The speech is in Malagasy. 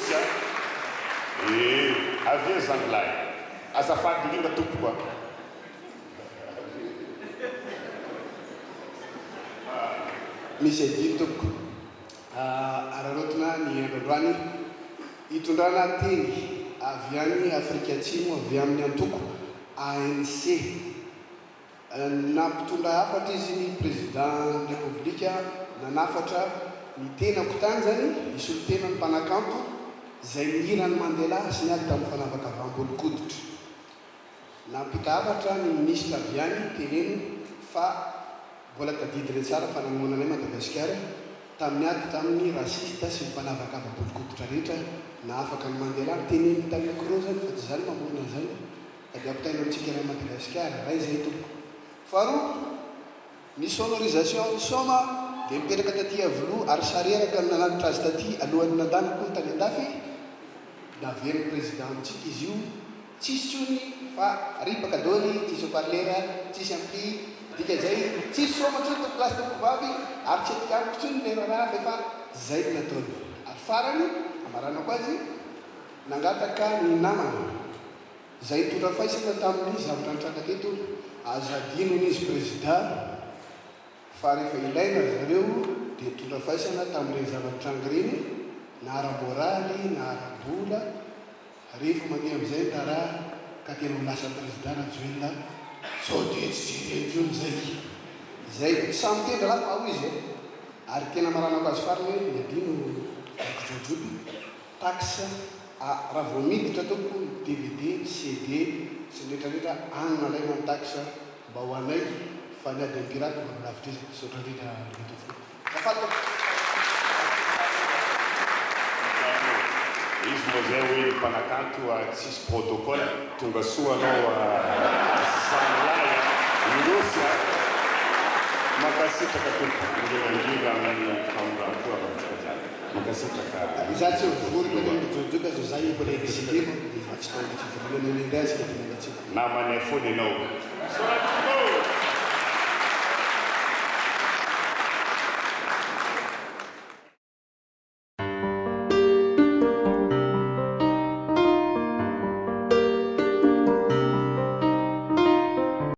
Rossy a! Ee, avia zandrilahy. Azafady indrindra tompoko a! Misy adino tompoko. Araraotina ny andro androany hitondrana teny avy any Afrika Atsimo avy amin'ny antoko ANC. Nampitondra hafatra izy ny Prezidàn'ny Repoblika nanafatra ny tenako tany izany hisolo tena ny mpanakanto izay nihira an'i Mandela sy niady tamin'ny fanavakavaham-bolon-koditra. Nampita hafatra ny minisitra avy any teneno fa mbola tadidinay tsara fa nanohana anay Madagasikara tamin'ny ady tamin'ny raciste sy ny mpanavakava-bolon-koditra rehetra nahafaka an'i Mandela. Teneniny tamin'ny micro izany fa tsy izaho no mamorona an'izany fa dia ampitaina amintsika eran'i Madagasikara. Iray izay tompoko. Faharoa, ny sonorisation ny soma dia mipetraka taty Iavoloha ary sareraka no nanatitra azy taty alohan'ny nandaniko tany andafy. Naverin'ny président amintsika izy io, tsisy tsony fa ripaka doly, tsisy haut parleur, tsisy ampli, dikan'izay tsisy soma tsony tompokolahy sy tompokovavy ary tsy aty amiko tsony le raharaha fa efa zay no nataony. Ary farany, hamaranako azy, nangataka ny namana izay nitondra faisana tamin'ny zavatra nitranga teto, aza adino hono izy prezida, Fa rehefa ilaina ry zareo dia nitondra faisana tamin'ireny zava-nitranga ireny na ara-moraly na ara-bola, rehefa mandeha amin'izay ny raharaha ka tena ho lasa prezida Rajoelina sao dia tsy jereny intsony izay. Izay vao tsy sahy miteny rahalahy fa ao izy e! Ary tena amaranako azy farany hoe ny adino Rakotojoby, taxe a raha vao miditra tompoko ny dvd, CD sy ny rehetra rehetra any nalaina ny taxe Mba ho anay fa ny ady am pirate mba lavitra izy. Misaotra indrindra Andriamatoa Filoha. Azafady tompoko. Izy moa zay hoe ny mpanakanto tsisy protocole, tonga soa anao zandrilahy a! Minosy a! Mankasitraka tompoko indrindra indrindra amin'ny famindram-po avy amintsika jiaby. Mankasitraka Izaho tsy mivory tany amin'ny Jojoka zao za mbola exilé manko dia za tsy tao amin'ny fivoriana indray aza dia miala tsiny. Namanay foana ianao. Misaotra.